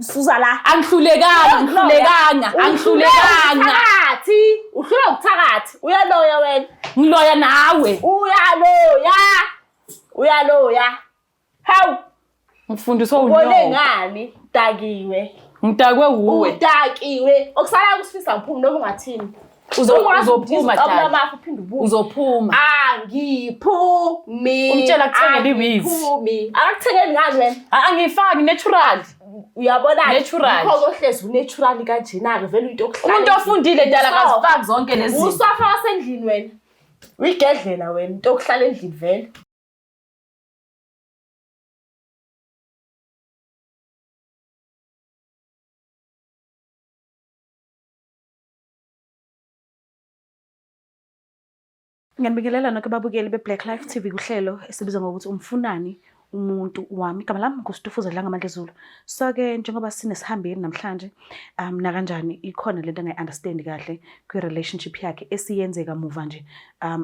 Suza la. Angihlulekanga, angihlulekanga, angihlulekanga. Uthakathi, uhlulwa ubuthakathi. Uyaloya wena. Ngiloya nawe. Uyaloya. Uyaloya. Hawu, Ngifundiswa ubone unyoko. ngani? Udakiwe. Ngidakwe wuwe. Udakiwe. Okusala kusifisa ngiphumi noma ungathini. Uzophuma dad. dad. Amafu uphinde ubuye. Uzophuma. Angiphumi. Umtshela akuthengele i-weave. Angiphumi. Akakuthengeli ngani wena? Angifaki natural. Uyabona Natural. Yikho kohlezi unatural kanjena-ke vele uyinto yokuhlala Umuntu ofundile dala Usofa. akazifaki zonke lezi zinto. Usofa wasendlini wena. Uyigedlela wena into yokuhlala endlini vele. Ngiyanibingelela nonke babukeli be-Black Life TV kuhlelo esibiza ngokuthi umfunani umuntu wami. Igama lami nguStufuza Dlangamandla Zulu. So-ke njengoba sinesihambeli namhlanje nakanjani ikhona lento engayi-understand kahle kwi-relationship yakhe esiyenzeka muva nje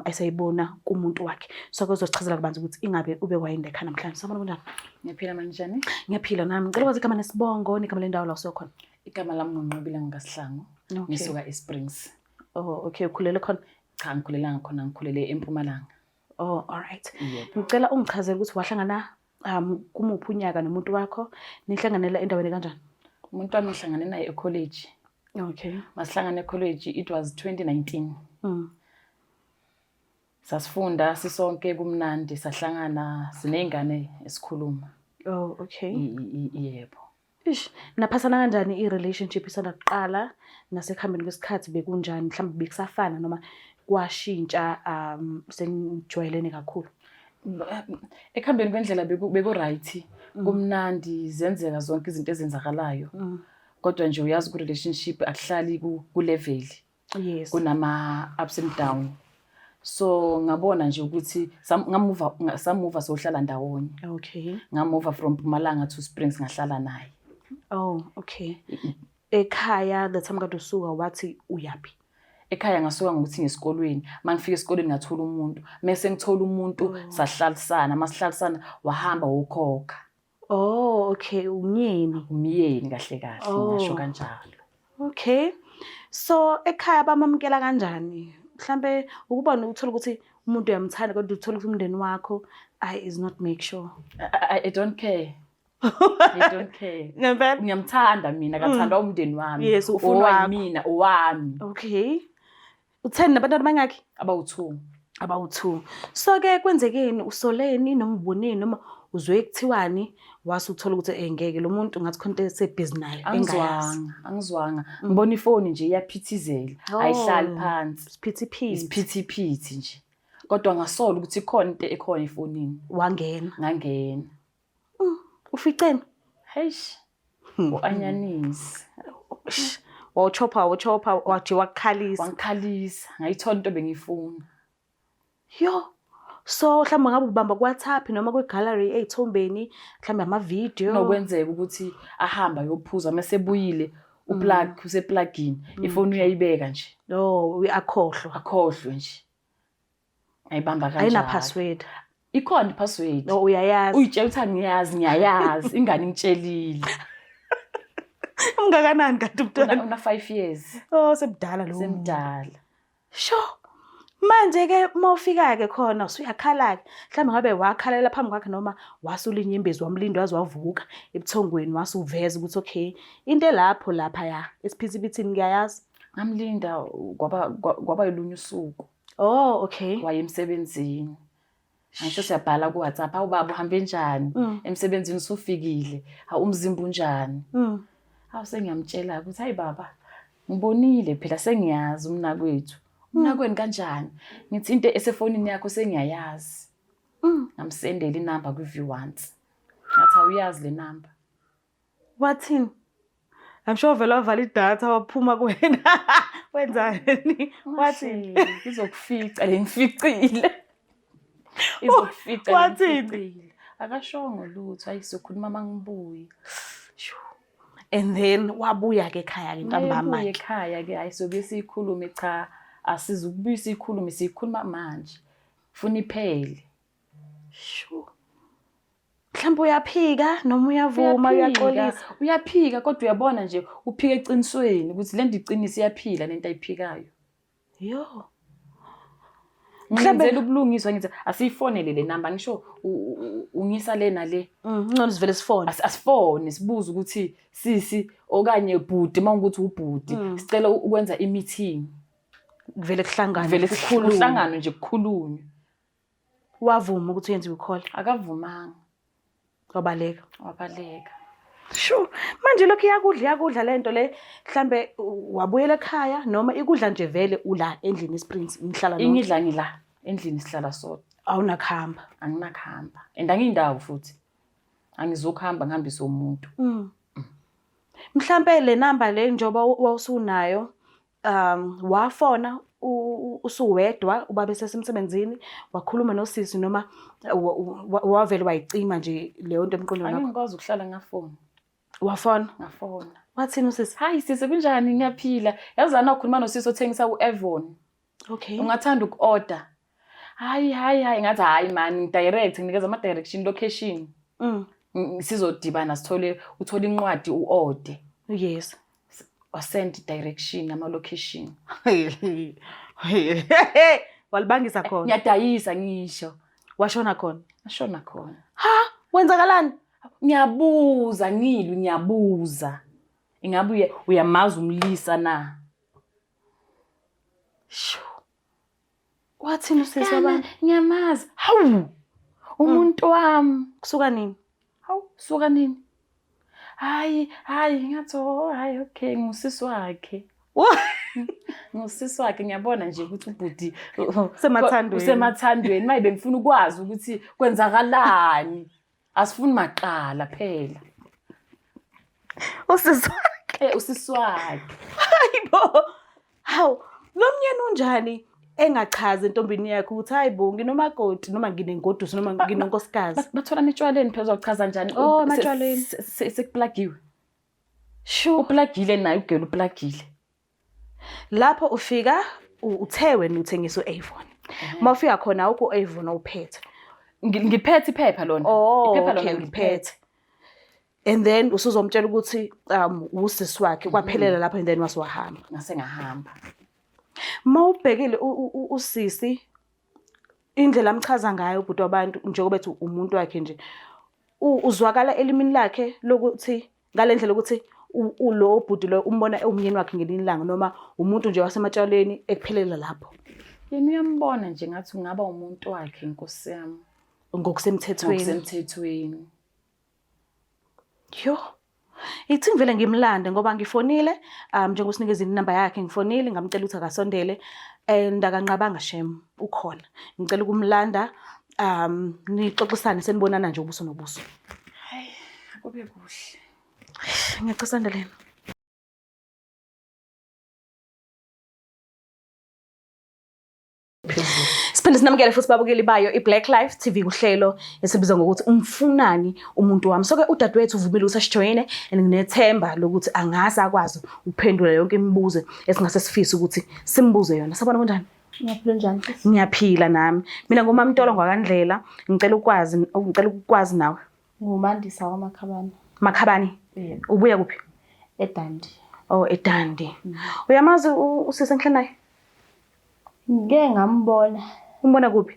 esayibona kumuntu wakhe. So-ke uzosichazela kabanzi ukuthi ingabe ube wayini ekhaya namhlanje. Sawubona kunjani? Ngiyaphila manjani? Ngiyaphila nami. Ngicela ukwazi igama nesibongo negama lendawo la usuka khona. Igama lami nguNqobile ngikaSihlangu. Okay. Ngisuka eSprings. Oh, okay, ukhulele khona. Cha ngikhulelanga khona ngikhulele eMpumalanga. Oh, all right. Yebo. Ngicela ungichazele ukuthi wahlangana kumuphi unyaka nomuntu wakho, nihlanganela endaweni kanjani? Umuntu wami ngihlangane naye ecollege. Okay. Masihlangane ecollege it was 2019. Sasifunda sisonke kumnandi sahlangana siney'ngane esikhuluma. Oh, okay. Yebo. Ish, naphasana kanjani i-relationship isanda kuqala nasekuhambeni kwesikhathi bekunjani? Mhlawumbe bekusafana noma kwashintsha senijwayelene kakhulu? Ekuhambeni kwendlela beku-right, kumnandi, zenzeka zonke izinto ezenzakalayo. Kodwa nje uyazi ku-relationship akuhlali ku-level. Yes. Kunama ups and down. So ngabona nje ukuthi samuva sohlala ndawonye. Okay. Ngamuva from Mpumalanga to Springs ngahlala naye. Oh, okay. Ekhaya the time kade usuka wathi uyaphi? Ekhaya ngasuka ngokuthi ngesikolweni. Mangifika esikolweni ngathola umuntu. Mase ngithola umuntu sahlalisana, masihlalisana wahamba wokhokha. Oh, okay, umyeni. Umyeni kahle kahle ngisho Oh. kanjalo. Okay. So ekhaya bamamukela kanjani? Mhlambe ukubona uthola ukuthi umuntu uyamthanda kodwa uthola ukuthi umndeni wakho I is not make sure. I don't care. I don't care. Ngempela? Ngiyamthanda mina, kathandwa umndeni wami. Yes, ufuna Owami wakho. mina, owami. Okay. Utheni nabantwana bangakhi? Abawu-2. Abawu-2. So ke kwenzekeni usoleni noma uboneni noma uzwe kuthiwani wase uthola ukuthi ngeke lo muntu ngathi khona into esebhizi nayo engayazi. Angizwanga, angizwanga. Ngibona ifoni nje iyaphithizela, ayihlali Oh. phansi. Isiphithiphithi. Isiphithiphithi nje. Kodwa ngasola ukuthi ikhona into ekhona efonini. Wangena. Ngangena. Uficeni? Heish. U-anyanisi. Wawuchopha, wawuchopha, waje wakukhalisa. Wangikhalisa, ngayithola into bengiyifuna. Yo. So mhlawumbe ngabe ubamba ku-WhatsApp noma kwi-gallery ey'thombeni, mhlawumbe ama-video. Kunokwenzeka ukuthi ahamba ayophuza mase ebuyile uplug useplugini, ifoni uyayibeka nje. Oh, akhohlwa. Akhohlwe nje. Ayibamba kanjalo. Ayina password. Ikhona i-password. No, uyayazi. Uyitshela ukuthi angiyazi, ngiyayazi, ingane ingitshelile. Umngakanani kanti umntwana? Una 5 years. Oh, semdala lo. Semdala. Sho. Manje ke mawufika ke khona usuyakhala ke. Mhlawumbe ngabe wakhalela phambi kwakhe noma wasula inyembezi wamlinda waze wavuka ebuthongweni wasuveza ukuthi okay, into elapho lapha ya esiphithipithini ngiyayazi. Ngamlinda kwaba yilunye usuku. Oh, okay. Waye emsebenzini. Ngisho siyabhala ku WhatsApp, awu baba uhambe njani? Emsebenzini usufikile. Hawu umzimba unjani? Hawu sengiyamtshela ukuthi hayi baba, ngibonile phela sengiyazi umnakwethu. Umnakweni kanjani? Ngithi into esefonini yakho sengiyayazi. Ngamsendela inamba kwi-view once. Ngathi awuyazi le namba. Wathini? I'm sure vele wavala idatha waphuma kuwena. Wenzani? Wathini? Izokufica le ngificile. Izokufica le Wathini? ngificile. Akashongo lutho, ayi sizokhuluma mangibuya. And then wabuya ke ekhaya ke ntambama Mayebuya ke. ekhaya ke hayi sobe siyikhulume cha asizukubuya siyikhulume siyikhuluma manje. Funa iphele. Sure. Mhlawumbe uyaphika noma uyavuma uyaxolisa. Uyaphika kodwa uyabona nje uphika eqinisweni ukuthi le nto iqinisa iyaphila lento ayiphikayo. Yo. Mhlawumbe ubulungiswa ngithi asiyifonele le number ngisho ungisa le nale. Ngcono sivele sifone. Asifone sibuze ukuthi sisi okanye bhuti mawukuthi ubhuti sicela ukwenza i-meeting. Kuvele kuhlangane. Vele kuhlanganwe nje kukhulunywe. Wavuma ukuthi uyenziwe i-call. Akavumanga. Wabaleka. Wabaleka. Shu, manje lokhu iyakudla iyakudla lento le mhlambe wabuyela ekhaya noma ikudla nje vele ula endlini eSprings nihlala nonke. Ingidla ngila endlini sihlala sodwa. Awunakuhamba. Anginakuhamba. And angiyindawo futhi. Angizokuhamba ngihambise umuntu. Mhlambe le number le njengoba wawusunayo wafona usuwedwa ubaba esesemsebenzini wakhuluma nosisi noma wavele wayicima nje leyo nto emqondweni wakho? Angikwazi ukuhlala ngafoni. Wafona? Ngafona. Wathini usisi? Hayi sisi kunjani ngiyaphila. Yazi lana ukhuluma nosisi othengisa u-Avon. Okay. Ungathanda uku-order. Hayi hayi hayi ngathi hayi man direct nginikeza ama direction location. Sizodibana sithole uthole incwadi u-order. Yes. Wasend direction ama location. Walibangisa khona. Ngiyadayisa ngisho. Washona khona. Ashona khona. Ha, wenzakalani? Ngiyabuza ngilu ngiyabuza. Ingabe uyamazi umlisa na? Shu. Wathini usisi wabantu? Ngiyamazi. Hawu. Umuntu wami. Kusuka nini? Hawu, suka nini? Hayi, hayi ngathi oh hayi okay ngusisi wakhe. Ngusisi wakhe ngiyabona nje ukuthi ubhuti Usemathandweni. Usemathandweni. Maye bengifuna ukwazi ukuthi kwenzakalani. Asifuni maqala phela. Usisi wakhe. Usisi wakhe. Hayibo. Hawu, lo myeni unjani engachazi entombini yakhe ukuthi hayi bo nginomakoti noma nginengoduso noma nginonkosikazi. Batholana etshwaleni phela uzochaza njani? Oh, ematshwaleni. Sekuplagiwe. Shu. Uplagile naye ugela uplagile. Lapho ufika uthe wena uthengisa u-Avon. Uma ufika khona awukho u-Avon owuphethe. Ngiphethe iphepha lona. Oh, Iphepha okay, lona ngiphethe. And then usuzomtshela ukuthi usisi wakhe kwaphelela lapho and then wasiwahamba. Ngase ngahamba. Mawubhekile usisi indlela amchaza ngayo ubhuti wabantu njengoba ethi umuntu wakhe nje uzwakala elimini lakhe lokuthi ngale ndlela ukuthi ulo bhuti lo umbona ewumyeni wakhe ngelinye ilanga noma umuntu nje wasematshaleni ekuphelela lapho. Yena uyambona nje ngathi ungaba umuntu wakhe Nkosi yami. Ngokusemthethweni. Ngokusemthethweni. Yo. Ithi ngivele ngimlande ngoba ngifonile njengoba usinikeza inamba yakhe ngifonile ngamcela ukuthi akasondele and akanqabanga shem ukhona. Ngicela ukumlanda nixoxisane senibonana nje ubuso nobuso. Hayi, akube kuhle. Ngiyacela sondeleni. Siphinde sinamukele futhi babukeli bayo iBlack Life TV kuhlelo esibiza ngokuthi umfunani umuntu wami. So ke udadewethu uvumile ukuthi asijoyine and nginethemba lokuthi angase akwazi ukuphendula yonke imibuzo esingase sifise ukuthi simbuze yona. Sabona kunjani? Ngiyaphila njani? Ngiyaphila nami. Mina nguMamtolo ngwakandlela, ngicela ukwazi ngicela ukukwazi nawe. Ngumandisa kwaMakhabane. Makhabane? Yebo. Ubuya kuphi? eDundee. Oh, eDundee. Uyamazi usisi engihlala naye? Ngike ngambona. Umbona kuphi?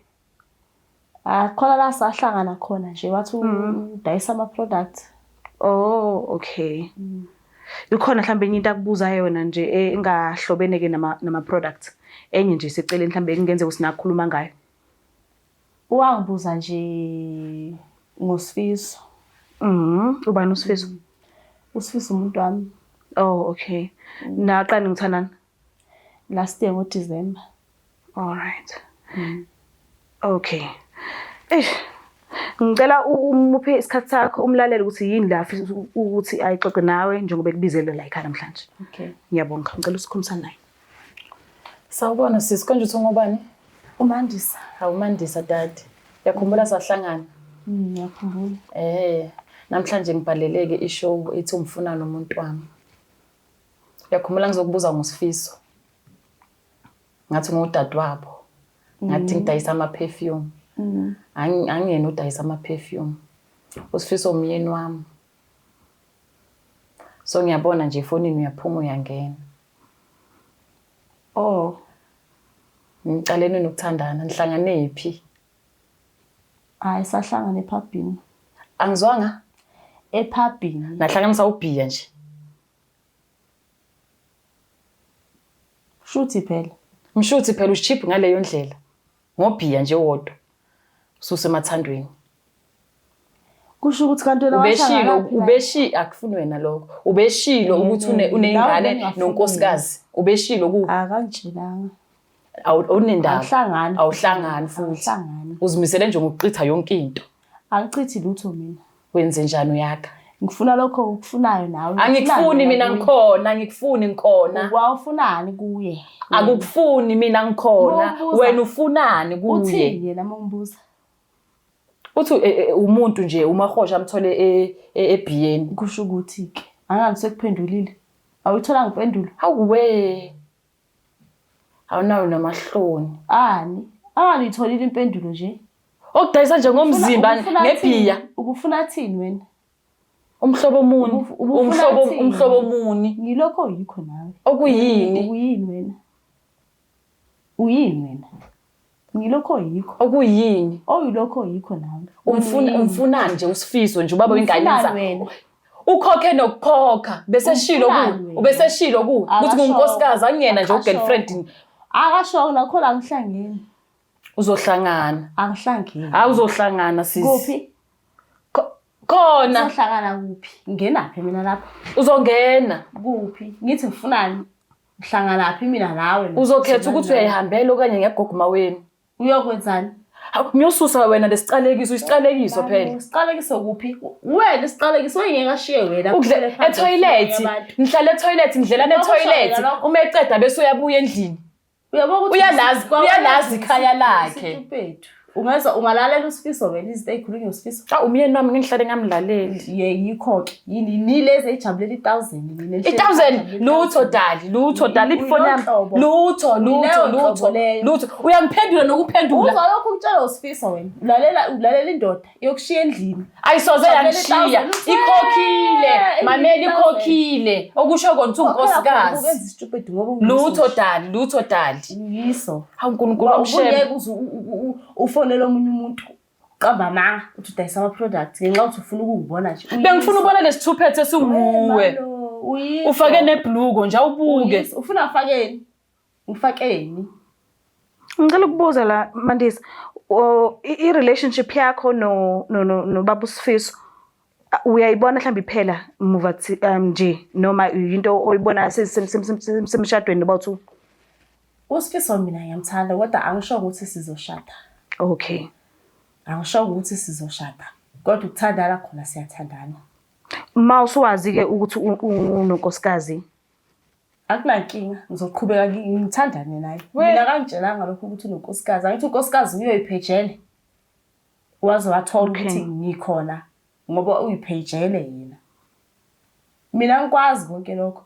Ah, khona la sahlangana khona nje wathi udayisa ama products. Oh, okay. Ikhona mhlambe enye into akubuza yona nje engahlobene ke nama products. Enye nje seceleni mhlambe kungenzeka ukuthi nakhuluma ngayo. Wangibuza nje ngoSifiso. Ubani uSifiso? uSifiso umuntu wami. Oh, okay. Naqala ngithandana? Last year ngoDecember. All right. Okay. Ngicela umuphe isikhathi sakho umlalele ukuthi yini la afisa ukuthi ayixoxe nawe njengoba ekubizele la ekhaya namhlanje. Okay. Ngiyabonga. Ngicela usikhulumisane naye. Sawubona sisi, konje uthi ungubani? uMandisa. Hawu Mandisa dadi. Uyakhumbula sahlangana? Ngiyakhumbula. Namhlanje ngibhaleleke ishow ethi umfunani umuntu wami. Uyakhumbula ngizokubuza ngoSifiso. Ngathi ngudadewabo. Ngathi ngidayisa ama perfume. Angiyena udayisa ama perfume. Usifiso umyeni wami. So ngiyabona nje efonini uyaphuma uyangena. Oh, Niqalene nokuthandana, nihlangane phi? Hayi, sahlangana ephabhini. Angizwanga? Ephabhini. Nahlanganisa ubhiya nje. Shuthi phela. Mshuthi phela uship ngaleyo ndlela. Ngobhiya nje wodwa. Ususemathandweni. Kusho ukuthi kanti wena Ubeshilo, wahlangana phi la? ubeshi akufuni wena lokho. Ubeshilo ukuthi uneyingane Nawe bengingafuni. nonkosikazi. Ubeshilo ku Akangitshelanga. Awunendaba. Awuhlangani. Awuhlangani futhi. Awuhlangani. Uzimisele nje ngokuchitha yonke into. Angichithi lutho mina. Wenze njani uyakha? Ngifuna lokho okufunayo nawe. Angikufuni mina ngikhona, angikufuni ngikhona. Wawufunani kuye? Akukufuni mina ngikhona. Mawubuza. Wena ufunani kuye? Uthini yena mawumbuza? Uthi umuntu nje umahosha amthole ebhiyeni. Kusho ukuthi ke angazi sekuphendulile. Awuyitholanga impendulo? Hawu we. Awunawo namahloni. Ani? Angayitholile impendulo nje. Okudayisa nje ngomzimba ngebhiya. Ubufuna thini wena? Umhlobo muni? Ubufuna thini? Umhlobo muni? Ngilokho yikho nawe. Okuyini? Uyini wena? Uyini wena? Ngilokho yikho. Okuyini? Oyilokho yikho nawe. Umfuna umfunani nje uSifiso nje ubaba wengane Umfunani wena? Ukhokhe nokukhokha bese shilo ku Umfunani wena? ubese shilo ku ukuthi Akasho. ngunkosikazi angiyena nje Akasho. ugirlfriend. Akasho nakhona angihlangene. Uzohlangana. Angihlangene. Hayi uzohlangana sisi. Kuphi? Khona. Uzohlangana kuphi? Ngenaphi mina lapha? Uzongena. Kuphi? Ngithi ngifunani? Ngihlangana phi mina nawe? Uzokhetha ukuthi uyayihambela okanye ngegogo maweni. Uyokwenzani? Hawu, ngiyosusa wena lesiqalekiso, isiqalekiso phela. Isiqalekiso kuphi? Wena isiqalekiso engeke ashiye wena. Ukudle etoilet. Ngihlala etoilet, ngidlelana etoilet. Uma eceda bese uyabuya endlini. Uyabona ukuthi Uyalazi ikhaya lakhe. Isitupethu. Ungeza ungalalela uSifiso wena izinto ey'khulunywa uSifiso. Cha umyeni wami ngihlale ngamlaleli. Ye yikho ke. Yini nilezi ejabulela i1000 nina. I1000 lutho dali, lutho dali ifoni yami. Lutho, lutho, lutho. Lutho. Uyangiphendula nokuphendula. Uzwa lokhu ukutshela uSifiso wena. Ulalela indoda iyokushiya endlini. Ayisoze yangishiya. Ikhokhile. Mamela ikhokhile. Okusho kona ukuthi unkosikazi. Ukwenza isitupedi ngoba Lutho dali, lutho dali. Yiso. Hawu uNkulunkulu wamshela. Ubungeke uze ufonele omunye umuntu uqamba amanga uthi udayisa ama-product ngenxa yokuthi ufuna ukungibona nje. Bengifuna ukubona lesithuphethe esinguwe. Ufake nebhluko nje awubuke. Ufuna ngifakeni? Ngifakeni? Ngicela ukubuza la Mandisa, i-relationship yakho no no no baba uSifiso uyayibona mhlawumbe iphela muva nje noma into oyibona semshadweni noba uthi uSifiso mina ngiyamthanda kodwa angisho ukuthi sizoshada. Okay. Angisho ukuthi sizoshada. Kodwa ukuthandana khona siyathandana. Ma usuwazi ke ukuthi unonkosikazi Akunankinga, ngizoqhubeka ngithandane naye. Mina kangitshelanga lokho ukuthi unonkosikazi. Angithi unkosikazi uyoyiphejele. Waze wathola ukuthi ngikhona ngoba uyiphejele yena. Mina ngikwazi konke lokho.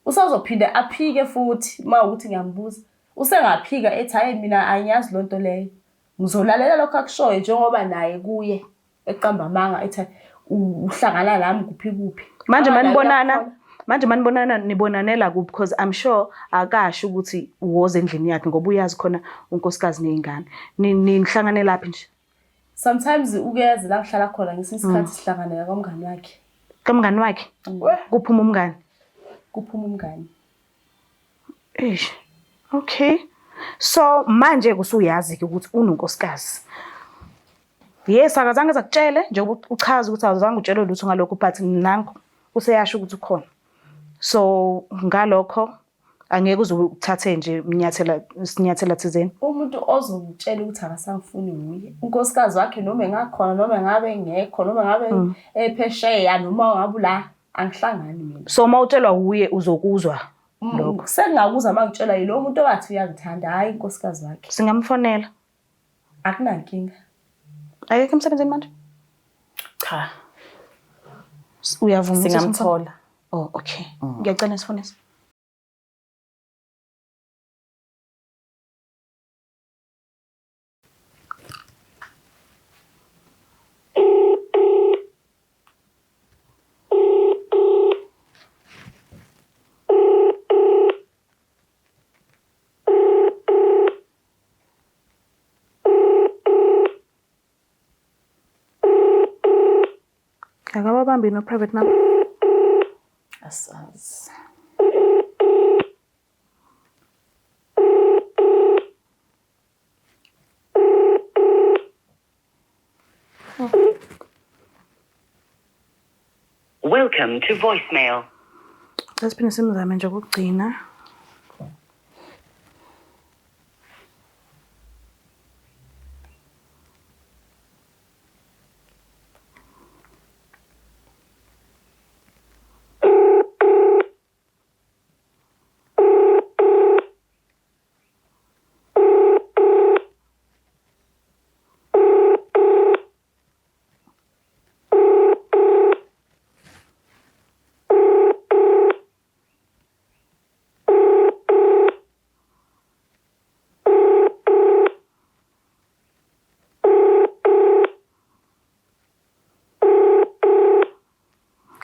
Usazophinde aphike futhi uma ukuthi ngiyambuza. Usengaphika ethi hayi mina angiyazi lonto leyo. Ngizolalela lokho akushoyo njengoba naye kuye eqamba amanga ethi uhlangana nami kuphi kuphi. Manje manibonana nibonanela kuphi because I'm sure akasho ukuthi uwoze endlini yakhe ngoba uyazi khona unkosikazi nezingane. Nihlanganelaphi nje? Sometimes ukeyazi la ngihlala khona ngesinye isikhathi sihlanganela kwamngani wakhe. Kamngani wakhe? Kuphuma umngani. Kuphuma umngani. Eish. Okay. So manje kusuyazi ke ukuthi unonkosikazi. Yes, akazange zakutshele njengoba uchaza ukuthi awuzange utshelwe lutho ngalokho but nangu useyasho ukuthi ukhona. So ngalokho angeke uze uthathe nje isinyathela thizeni. Umuntu ozongitshela ukuthi akasangifuni nguye. Unkosikazi wakhe noma engakhona noma ngabe engekho noma ngabe ephesheya noma ngabe la angihlangani mina. So uma utshelwa uye uzokuzwa lokho. Sengingakuzwa uma ngitshelwa yilo muntu owathi uyangithanda hayi unkosikazi wakhe. Singamfonela. Akunankinga. Akekho emsebenzini manje? Cha. Uyavuma ukuthi Singamthola. Oh, okay. Ngiyacela sifonise. Akababambi no private number. Asazi. Welcome to voicemail. Sesiphinde simzame nje okugcina.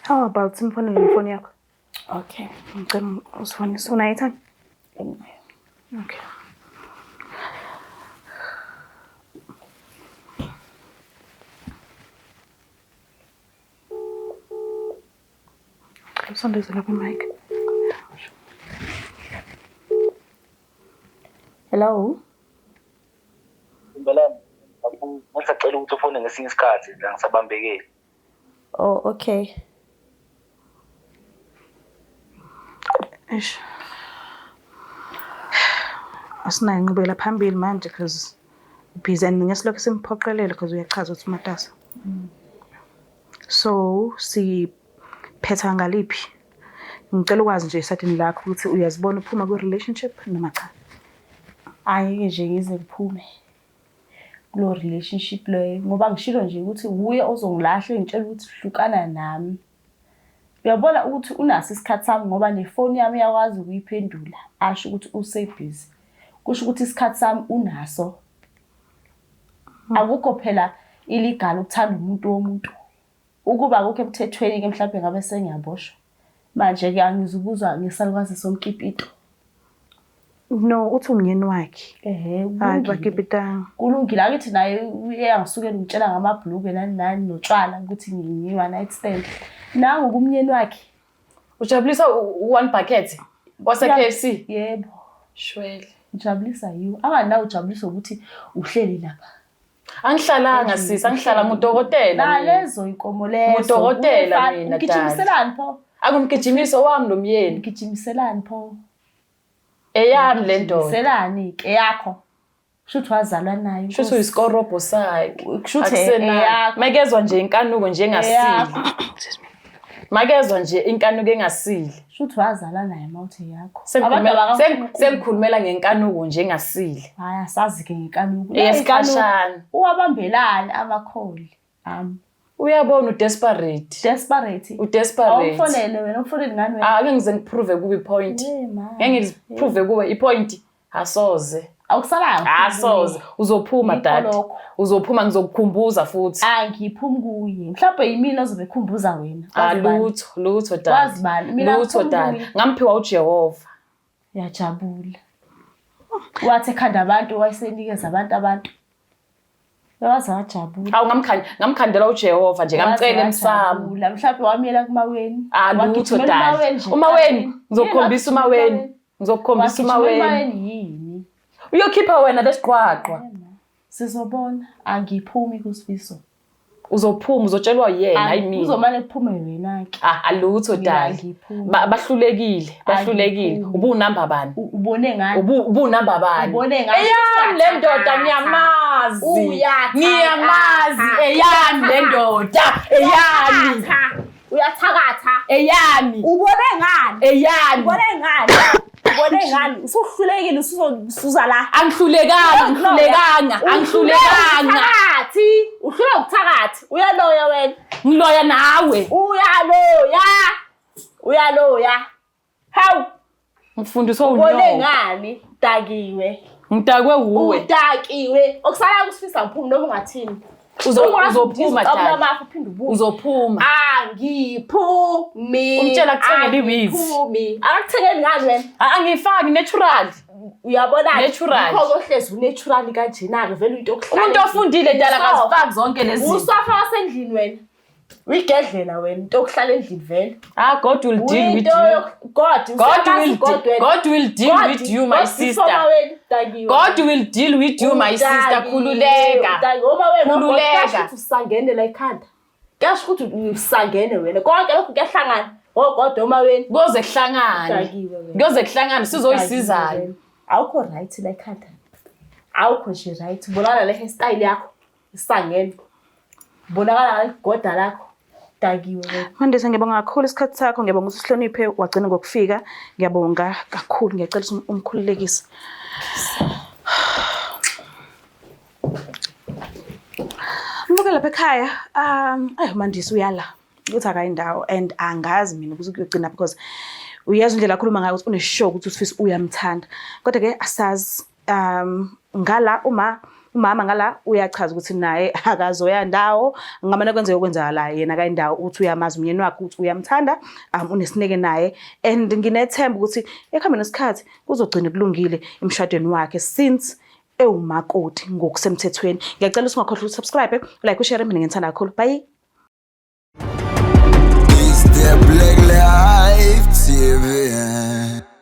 How about simfonele ngefoni yakho? Okay. Ngicela usifonise. Unayo i-time? Okay. Cela usondeze lapha i-mic. Hello. Impela ngisacela ukuthi ufone ngesinye isikhathi la ngisabambekile. Oh, okay. Eish. Asinayo inqubekela phambili manje because busy and ngesilokhu simphoqelele because uyachaza ukuthi umatasa. So siphetha ngaliphi? Ngicela ukwazi nje esayidini lakho ukuthi uyazibona uphuma kwi-relationship noma cha. Angeke nje ngize ngiphume kulo relationship leyo ngoba ngishilo nje ukuthi wuye ozongilahla engitshela ukuthi hlukana nami. Uyabona ukuthi unaso isikhathi sami ngoba nefoni yami uyakwazi ukuyiphendula asho ukuthi usebhizi. Kusho ukuthi isikhathi sami unaso. Akukho phela illegal ukuthanda umuntu womuntu. Ukuba akukho emthethweni-ke mhlawumbe ngabe sengiyaboshwa. Manje-ke angizukuzwa ngesalukazi somkipito. No, uthi umyeni wakhe. Ehhe, Hayi kulungile. bakipitanga. Kulungile akithi naye uyangisukela ungitshela ngamabhulukwe nani nani notshwala ukuthi ngiyi-one night stand. Nangu kumyeni wakhe. Ujabulisa one bucket wase KFC. Yebo. Shwele. Ujabulisa yiwo. Anganawo ujabulisa ukuthi uhleli lapha. Angihlalanga sisi, angihlala ngudokotela. mina. Nalezo inkomo lezo. Ngudokotela Uyefana- mina, Ugijimiselani pho? Akumgijimiso wami lo myeni. Ugijimiselani pho? Eyami le ndoda. Selani ke yakho. Shuthi wazalwa nayo. Shuthi uyisikorobho sakhe. Kushuthi Akusenani. eyakho. Makezwa nje inkanuko nje engasile. Eyakho. Makezwa nje inkanuko engasile. Shuthi wazalwa naye mawuthi yakho. Sengikhulumela ngenkanuko nje engasile. Hayi asazi ke ngenkanuko. Eyesikhashana. Uwabambelani amakholi ami. Uyabona udesperate. Desperate. Udesperate. Awufonele wena, umfonele ngani wena? Ah, Ake ngize ngiprove kuwe ipoint. Eh, ma. Ngeke ngiziprove kuwe ipoint. Asoze. Awukusalanga. Asoze. Uzophuma Yikho dad. lokho. Uzophuma ngizokukhumbuza futhi. Angiphumi kuye. Mhlawumbe yimina ozobe ekhumbuza wena. Ah Kwazi bani? lutho, lutho dad. Kwazi bani? Mina Lutho angiphumi dad. kuye. Ngamphiwa uJehova. Uyajabula. Wathi ekhanda abantu wayesenikeza abantu abantu. Waze wajabula. Awu ngamkhandela uJehova nje ngamcela emsamo. Wajabula. Mhlawumbe wamyela kumaweni. Ah lutho Wagijimela dad. uMaweni nje. Umaweni Yini, ngizokukhombisa wagijimela umaweni. uMaweni? Ngizokukhombisa Wagijimela umaweni. uMaweni yini? Uyokhipha wena lesiqwaqwa. Sizobona. Angiphumi kuSifiso. Uzophuma uzotshelwa yena hayi mina. Kuzomane kuphume wena-ke. Ah alutho Mina dad. angiphumi. Bahlulekile, bahlulekile. Angiphumi. Ubunamba bani? Ubone ngani? Ubunamba bani? Ubone ngani? Eyami le ndoda ngiyamazi. Uyathakatha. Ngiyamazi eyami le ndoda. Eyami. Uyathakatha. Eyami. Ubone ngani? Eyami. Ubone ngani? Ubone ngani? Usuhlulekile usuzosuza la. Angihlulekanga, angihlulekanga, angihlulekanga. Uthakathi. Uhluleka ukuthakathi. Uyaloya wena. Ngiloya nawe. Uyaloya. Uyaloya. Hawu, Ngifundiswa ubone unyoko. ngani? Udakiwe. Ngidakwe wuwe. Udakiwe. Okusala kusifisa ngiphumi noma ungathini. Uzophuma dad. dad. Amafu uphinde ubuye. Uzophuma. Angiphumi. Umtshela akuthengele i-weave. Angiphumi. Akakuthengeli ngani wena? Angifaki natural. Uyabona Natural. Yikho kohlezi unatural kanjena-ke vele into yokuhlala Umuntu ofundile dala Usofa. akazifaki zonke lezi zinto. Usofa wasendlini wena. Uyigedlela wena into yokuhlala endlini vele. Ah, God will deal with Uyinto you. God, God usiyamazi will God wena. God will deal God, with you, my God sister. before wena, udakiwe. God will deal with you, my sister. Udakiwe, Khululeka. udakiwe. Uma wena God, Khululeka. kuyasho ukuthi usangene la ekhanda. Kuyasho ukuthi usangene wena. Konke lokhu kuyahlangana. NgoGod uma wena. Kuyoze kuhlangane. Udakiwe wena. Kuyoze kuhlangane sizoyisizayo. Awukho right la ekhanda. Awukho nje right. Ubonakala le hairstyle yakho isangene. Ubonakala ngaligoda lakho. Dakiwe wena. Mandisa, ngiyabonga kakhulu isikhathi sakho, ngiyabonga ukuthi usihloniphe wagcina ngokufika. Ngiyabonga kakhulu, ngiyacela ukuthi umkhululekise. Mbuke lapha ekhaya, ayi Mandisa uyala ukuthi akayindawo and angazi mina ukuthi kuyogcina because uyezwa indlela akhuluma ngayo ukuthi une-sure ukuthi uSifiso uyamthanda. Kodwa-ke asazi ngala uma umama ngala uyachaza ukuthi naye akazoya ndawo ngamane kwenzeke okwenzakalayo yena akayindawo ukuthi uyamazi umyeni wakhe ukuthi uyamthanda unesineke naye and nginethemba ukuthi ekuhambeni kwesikhathi kuzogcina kulungile emshadweni wakhe since ewumakoti ngokusemthethweni. Ngiyacela ukuthi ungakhohlwa ukuthi-subscribe, like, ushare. Mina ngithanda kakhulu. Bye. It's the Black Life TV.